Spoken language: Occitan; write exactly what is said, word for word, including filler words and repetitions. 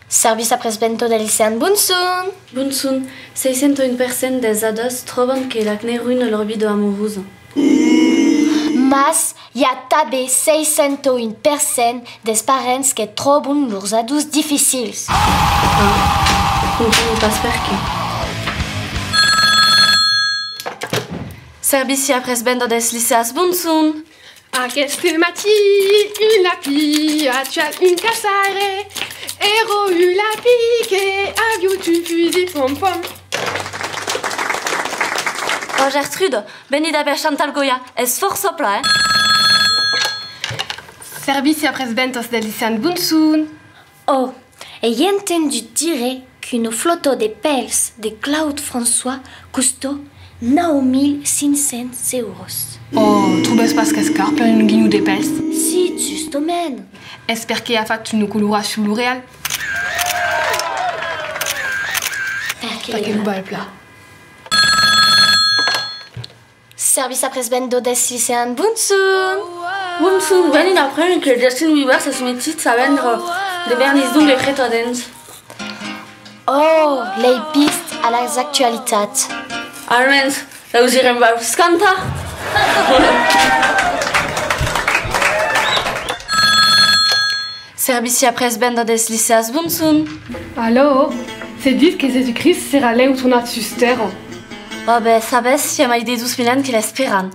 Servici après-venda del licean Bonson. Bonson, seissanta un per cent dels adults tròban que l'acne ruïna lor vida amorosa. Mas i a tanben seissanta un per cent dels parents que tròban lors adults dificils. Ah, compreni pas perqué. Servici après-venda dels liceans Bonson. Aqueste matin, un lapin a tuat un caçaire. Èra un lapin que aviá un fusil pom-pom. Ò, Gertrude, veni d'aver Chantal Goya, es fòrça plan, eh? Servici après-vendas del licean Bonson. Ò, ai entendut dire qu'una flòta de pèls de Claude François còsta nòu mil cinc cents euros. Ò, trobes pas qu'es car per un guinhon de pèls? Si, justament. Es perqué a fach una coloracion L'Oréal? Perqué? Perqué lo val plan. Servici après-venda dels liceans Bonson. Bonson, veni d'aprene que Justin Bieber s'es metit a vendre de vernis d'ongle fretadents. Ò, l'ai vist a las actualitats. Almens, l'ausirem pas cantar. Servici après-venda dels liceans Bonson. Alò, se ditz que Jèsus Crist serà lèu tornat sus tèrra. Ò ben, sabes, i a mai de dos mil ans que l'esperan.